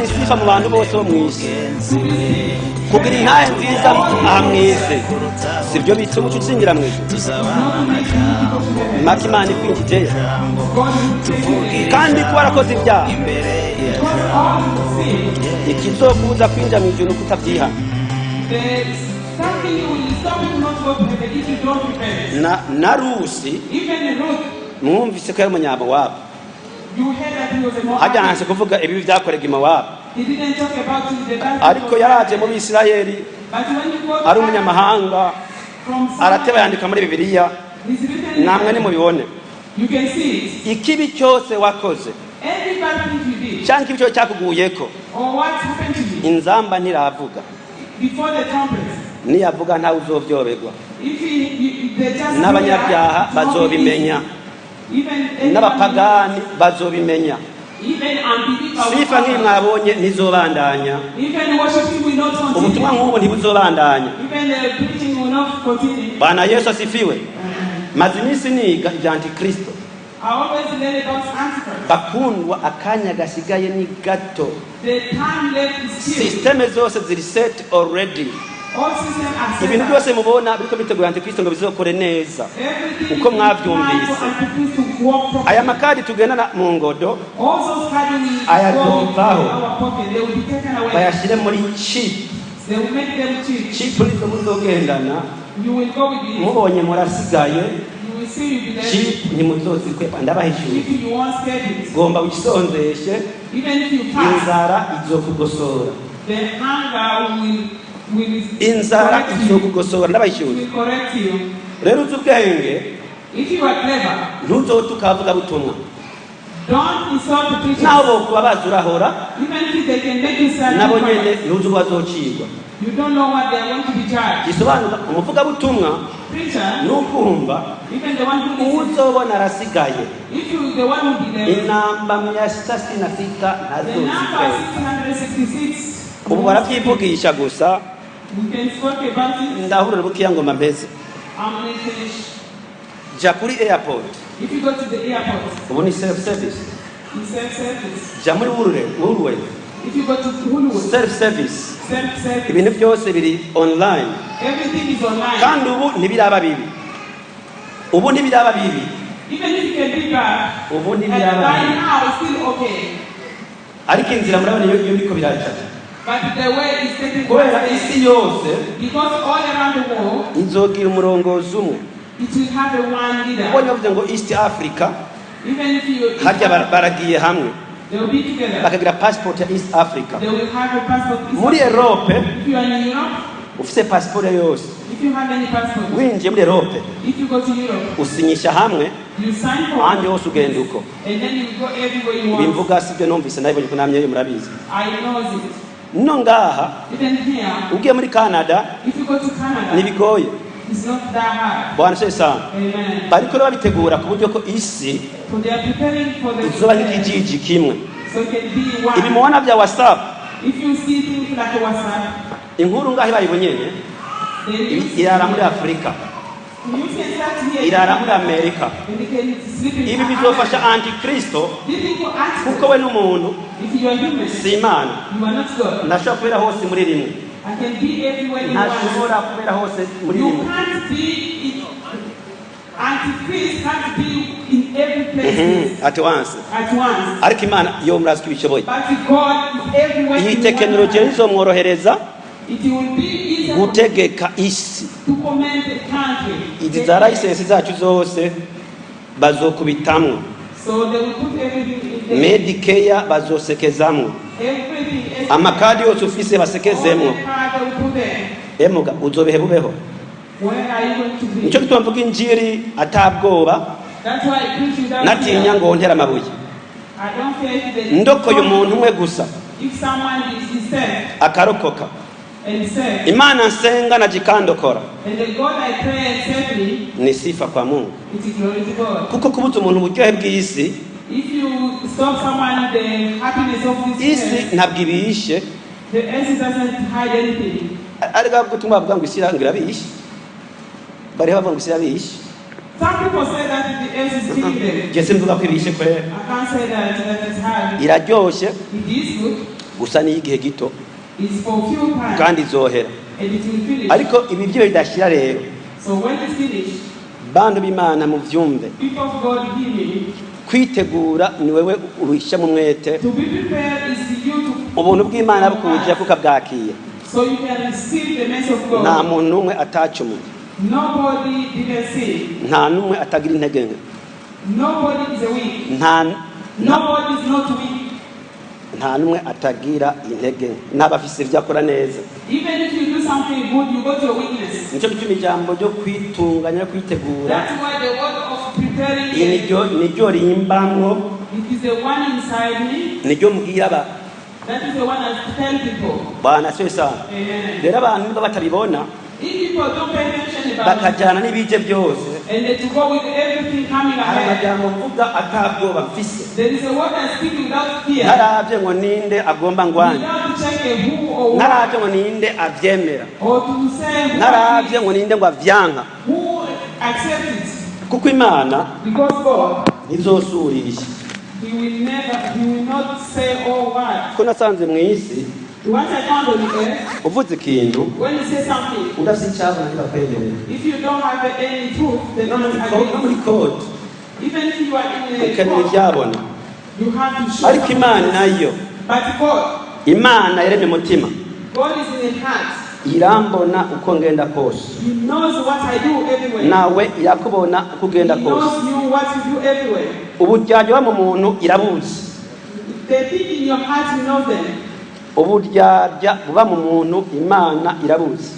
Guhana isifa mu bantu bose bo mu isi, kugira intahe nziza aha mu isi, si byo bituma uca ucinjira mu ijuru. Maka Imana ikwinjijeyo kandi kuba warakoze ibyaha, ikizokubuza kwinjira mu ijuru ni uko utabyihana. There is something will stop you not go to heaven if you don't repent. Na Rusi, Even Ruth, mwumvise ko yari Umunyamowabu. you heard that he was a Moabite. Hajya hanse kuvuga ibibi byakorega i Mowabu. He didn't talk about it, the bad Ariko yaraje mu Bisirayeli But when you go to ari umunyamahanga, from arateba, yandika muri Bibiliya. He's written Namwe nimubibone. You can see it. Ikibi cyose wakoze Every bad thing you did cyangwa ikibi cyose cyakuguyeko, or what happened to you inzamba ntiravuga. before the trumpet. Niyavuga, ntawe uzovyoberwa. If he, they just N'abanyabyaha bazobimenya, even n'abapagani bazobimenya. Even unbeliever will Sifa nk'iyi mwabonye ntizobandanya. Even worshiping will not continue. Ubutumwa nk'ubu ntibuzobandanya. Even the preaching will not continue. Bwana Yesu asifiwe. Maze iminsi niga ibya Antikristo. I always learn about Antichrist. Bakundwa, akanya gasigaye ni gato. The time left is few. Système zose ziri set already. All systems are set Ibintu up. byose mubona biriko bitegura Antikristo ngo bizokore neza. Everything Uko is mwavyumvise. planned for Antichrist to work properly. Aya makadi tugendana mu ngodo, All those cards we aya go in zovaho. our pocket, they will be taken away. Bayashyire muri chip. They will make them cheap. Chip nizo muzogendana. You will go with it. Mubonye murasigaye, You will see you be there. Chip ntimuzozikwepa, ndabahishuye. If you won't escape it, Gomba wisonzeshe, even if you fast, inzara izokugosora. The hunger will Inzara correct you. izokugosora, ndabahishuye. Will correct you. Rero uzi ubwenge, If you are clever, ntuzotuka abavugabutumwa. Don't insult the preachers. Naho bokubabaza, urahora. Even if they can make you sad, Nabo keep nyene quiet. ntuzi uko bazocigwa. You don't know what they are going to be charged. Gisobanura umuvugabutumwa Preacher, nukumva, even the one who listens, uzobona arasigaye, if you the one who be there, inamba 666 the number ntazozikwepa. 666, Ubu barabyivugisha gusa. we can talk about it. Ndahurira bukiya ngoma mpeze. I'm going to finish. Jya kuri airport. If you go to the airport, Ubu ni self service. It's self-service. Jya muri Woolworth, If you go to Woolworths, self service. Self-service. Ibintu byose biri online. Everything is online. Kandi ubu ntibiraba bibi, ubu ntibiraba bibi. Even if it can be bad, Ubu and ntibiraba by bibi. Now it's still okay. Ariko inzira murabona iyo biriko biraca. But the way is taking Kubera place. Isi yose Because all around the world, izogira umurongozi umwe. It will have a one leader. Ubonye bavuze ngo East Africa, Even if you, harya baragiye hamwe, they will be together. Bakagira passport ya East Africa. They will have a passport. Muri Europe, If you are in Europe, ufise passport yose, if you have any passport, winjiye muri Europe, if you go to Europe, usinyisha hamwe, you sign for ahandi hose ugenda uko. And then you go everywhere you want. Bimvuga sibyo numvise, nabibonye ko namye murabizi. I know it. No ngaha, Even here, ugiye muri Canada, if you go to Canada, ntibigoye. It's not that hard. Bwana se sana. Amen. Bariko babitegura ku buryo ko isi So they are preparing for the izoba nk'ikijiji kimwe. So it can be one. Ibi mubona bya WhatsApp, If you see things like a WhatsApp, inkuru ngaho ibayibonye, then irara muri Afurika, you can start here. Irara muri Amerika. And they can sleep in Ibi bizofasha Antikristo, This thing for Antichrist. Kuko we n'umuntu, If you are human, si Imana. You are not God. Ntashobora kubera hose muri rimwe. I can be everywhere in once. Ntashobora kubera hose muri You rimwe. Can't be in Antichrist can't be in every place At once. At once. Ariko Imana yo murazi ko ibishoboye. But God is everywhere Iyi in one tekinoloji time. izomworohereza It will be easier for gutegeka isi. To command the country. Izi za license zacu zose bazokubitamwo. So they will put everything in there. Medicare bazosekezamwo. Everything. Amakadi yose ufise basekezemwo. All the card they will put there. Emuga uzobehe bubeho. Where are you going to be? Nicyo gituma mvuga injiri atabwoba, That's why I preach without natinya fear. ngo ntere amabuye. I don't care if they Ndokoye umuntu umwe gusa, If someone is saved akarokoka, and saved, Imana nsenga najikandokora, and the God I pray and save me, ni sifa kwa Mungu. It is glory to God. Kuko kubuza umuntu uburyohe bw'isi, If you stop someone the happiness of this isi earth, ntabwo ibishe. The earth doesn't hide anything. Ariko gutuma bavuga ngo isi ngo irabishe, bariho bavuga ngo isi irabishe. Some people say that the earth is killing them. Jye simvuga ko ibishe kwera. I can't say that that is hard. Iraryoshe. It is good. Gusa ni igihe gito It's for few time kandi izohera. And it will finish. Ariko ibi byo bidashira rero, So when it's finished, bantu b'Imana muvyumve, people of God, hear me. Kwitegura ni wewe urushya mu mwete. To be prepared is you to Ubuntu bw'Imana bukuje kukabwakira. So you can receive the mercy of Nta God. muntu n'umwe atacumuye. Nobody didn't sin. Nta n'umwe atagira intege nke. Nobody is a weak. Nta Nobody is not weak. nta n'umwe atagira intege nke n'abafise ibyo akora neza. Even if you do something good, you got your weakness. Nicyo gituma ijambo ryo kwitunganya no kwitegura That's why the word of preparing, iyi niryo rimbamwo. It is the one inside me. Niryo mbwira aba. That is the one I tell people. Bwana siwe sana. Amen. Rero abantu niba batabibona If people don't pay attention about it, bakajyana n'ibije byose, and they to go with everything coming hari ahead, amajambo mvuga atabwoba mfise, there is a word I speak without fear, ntarabye ngo ninde agomba ngwanye, without checking who or what, ntarabye ngo ninde abyemera, or to say who, ntarabye ngo ninde ngo avyanka, who accept it. Kuko Imana Because God, ntizosurisha. He will never, He will not say, "Oh, what." Ko nasanze mu isi, What I found on the earth, uvuze ikintu when you say something, udafite icyabona ntibakwemerera. If you don't have any proof, they No don't muri agree. court Even if you are in a ukenera court, ibyabona. You have to show Ariko something. Imana nayo, But God, Imana yaremye umutima, God is in the heart. Irambona uko ngenda kose. He knows what I do everywhere. Nawe irakubona uko ugenda He kose. knows you what you do everywhere. Uburyarya buba mu muntu irabuzi. The thing in your heart, you know them. Uburyarya buba mu muntu Imana irabuzi,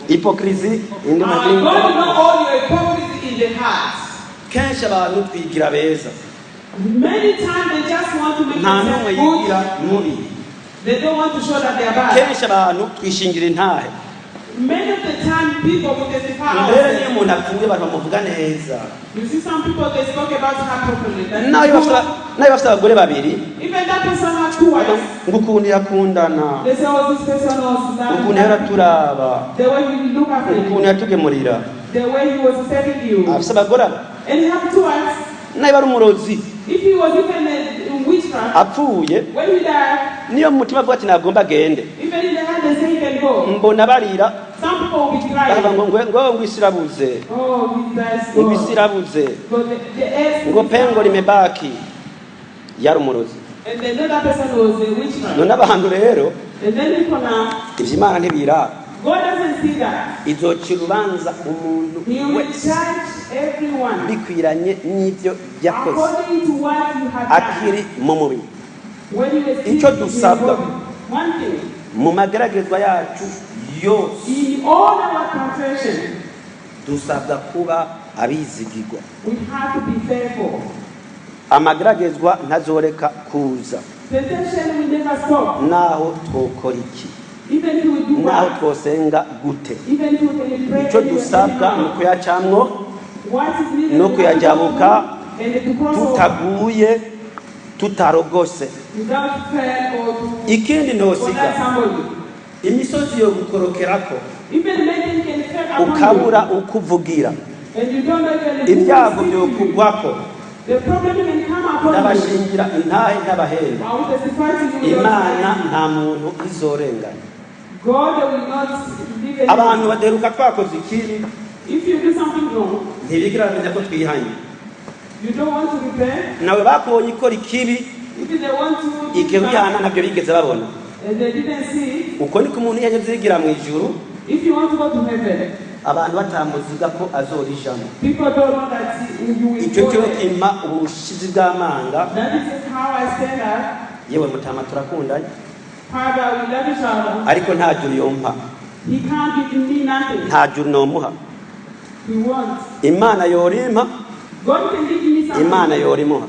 hypocrisie indi madini. God knows all your hypocrisy in the heart. Kenshi abantu twigira beza. Many times they just want to make Nta n'umwe themselves good. yigira mubi. They don't want to show that they are bad. Kenshi abantu twishingira intahe. Many of the time people will testify Mbere niyo ourselves. umuntu apfuye abantu bamuvuga neza. You see some people, they spoke about her properly. That is Nayo good. nayo bafite abagore babiri, Even that person had two wives. Ngo ukuntu yakundana, They say, "Oh, this person was that." ukuntu yaraturaba, The way he look after ukuntu you. yatugemurira. The way he was serving you. Afite abagore aba And he had two wives. nayo ari umurozi, If he was even a witchcraft, apfuye, when he died, niyo mu mutima avuga ati nagomba agende, even in the heart they say he can go. Mbona barira, Some people will be bakavuga crying. ngo ngo ngo isi irabuze, Oh, he dies. ngo isi God. irabuze, But the earth. Ngo pengo limebaki, yari umurozi. And they know that person was a witchcraft. None abantu rero, And then people now, ivyo Imana ntibiraba. God doesn't see that. Izocira urubanza umuntu He will wese judge everyone bikwiranye n'ibyo yakoze according to what you have done. akiri mu mubiri. When you were still Icyo in your dusabwa, body. One thing, mu mageragezwa yacu yose, in all our confession, dusabwa kuba abizigirwa. We have to be faithful. Amageragezwa ntazoreka kuza. Temptation will never stop. Naho twokora iki, Even if we do naho bad, twosenga gute, even if we can pray icyo anywhere, dusabwa ni anyhow. ukuyacamwo What is needed no is kuyajabuka and to cross over tutaguye, tutarogose. Without fear or to Ikindi or ntosiga, that somebody. Imisozi yo gukorokerako, Even men can fall upon you, ukabura ukuvugira, and you don't know even who ibyago will speak to you. byokugwako, The problem can come upon you. ndabashingira intahe n'abahenda, I will testify to you. Imana nta muntu izorenganya. God will not leave Abantu anyone. baderuka twakoze ikibi, If you do something wrong, ntibigira bamenya ko twihanye. You don't want to repent. Nawe bakubonye ikora ikibi, If they want to, igihe wihana ntabyo bigeze babona. And they didn't see it. Uko niko umuntu iyo azigira mu ijuru, If you want to go to heaven, abantu batamuziga ko azorijamo. People don't know that you will Icyo go cyo there. kimpa ubushizi bw'amanga. That is how I stand up. Yewe mutama turakundanye, Father, we love each other. Ariko nta juru yompa. He can't give me nothing. Nta juru nomuha. He wants. Imana yorimpa, God can give me something. Imana yorimuha,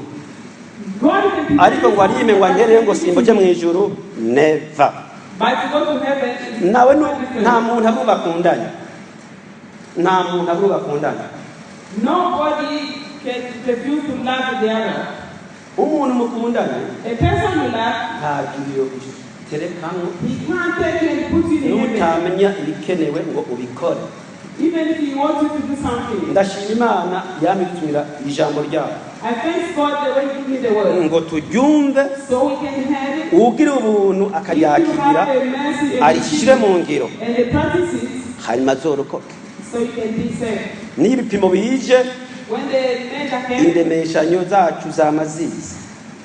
God can give ariko me ngo arime ngo anterere ngo simboje mu ijuru, never. But to go to heaven is Nawe different. nta muntu abo bakundanye, nta muntu abo bakundanye. Nobody can refuse to love the other. Umuntu mukundanye, A person you love, nta juru yoguterekamwo he can't take you and put you in heaven. n'utamenya ibikenewe ngo ubikore. Even if he wants you to do something. Ndashima Imana yamitumira ijambo ryayo. I thank God the way He give me the word. Ngo turyumve. So we can have it. Ugira ubuntu If you akaryakira, have the mercy and arishyire mu ngiro, and they practice it, hanyuma azorokoke. So you can be saved. Niyo ibipimo bije, When the measure came, indemeshanyo zacu zama zizi,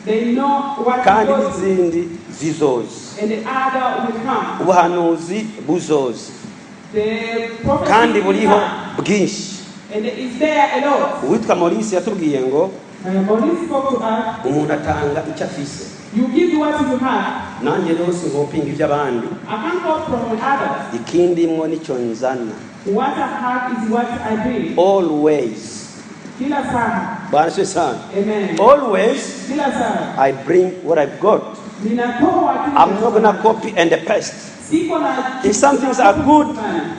they know what to kandi go to, n'izindi zizoza. And the other will come. Ubuhanuzi buzoza, The prophecy kandi will buriho come, bwinshi. and it is there a lot. Uwitwa Maurice yatubwiye ngo Maurice spoke to us. Umuntu atanga icyo afise. You give what you have. Nanjye rero sinkopinga iby'abandi. I can't go from others. Ikindimwo nicyo nzana. What I have is what I bring. Always. Kila saa. Bwana asifiwe sana. Amen. Always Kila saa. I bring what I've got. Ninatoa kile I'm not gonna copy and paste. Siko na If some things are good,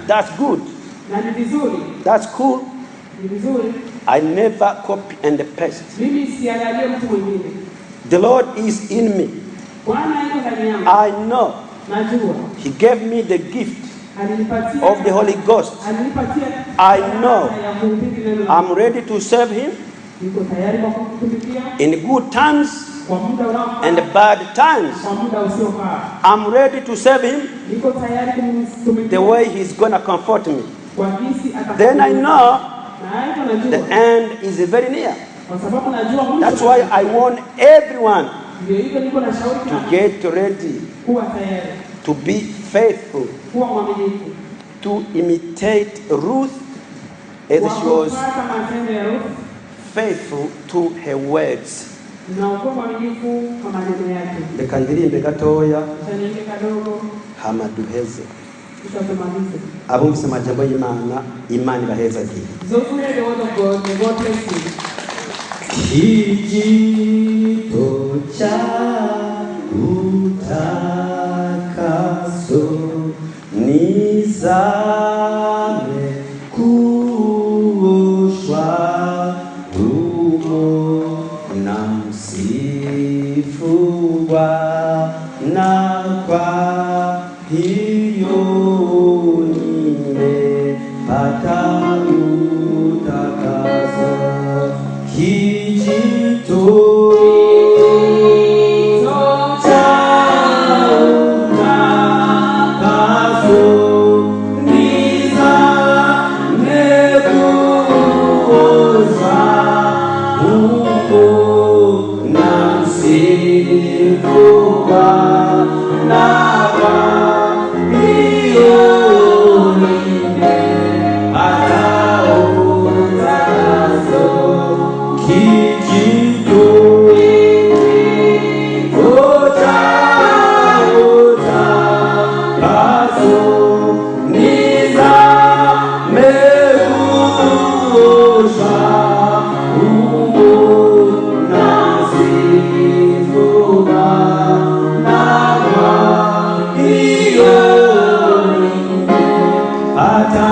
that's good. Na ni vizuri. That's cool. Ni vizuri. I never copy and paste. Mimi siangalie mtu mwingine. The Lord is in me. Bwana yuko ndani yangu. I know Najua. He gave me the gift Alinipatia of the Holy Ghost. Alinipatia I know. ya kuhubiri neno la I'm ready to serve Him Niko tayari kwa kumtumikia in good times kwa muda unaofaa and bad times. kwa muda usiofaa. I'm ready to serve Him Niko tayari kumtumikia the way He's gonna comfort me. Kwa jinsi atakavyo. Then I know Na hapo najua the end is very near. Kwa sababu najua mwisho. That's why I want everyone Ndio hivyo niko na shauri to kila mtu get ready, kuwa tayari, to be faithful, kuwa mwaminifu, to imitate Ruth as kwa she was kufuata matendo ya Ruth faithful to her words. Na kuwa mwaminifu kwa maneno yake. Reka ndirimbe gatoya, Acha niimbe kadogo hama duheze. Kisha tumalize. Abumvise amajambo y'Imana, Imana ibahezagiye. Those who hear the word of God, may God bless you. Kijito cha utakaso, nizame kuoshwa humo, na msifu Bwana, kwa hiyo nimepata utakaso. Kijito cha utakaso, nizame kuoshwa humo, na msifu Bwana, kwa hiyo nimepata utakaso. Kijito cha utakaso, nizame kuoshwa humo, na msifu Bwana, kwa hiyo nimepata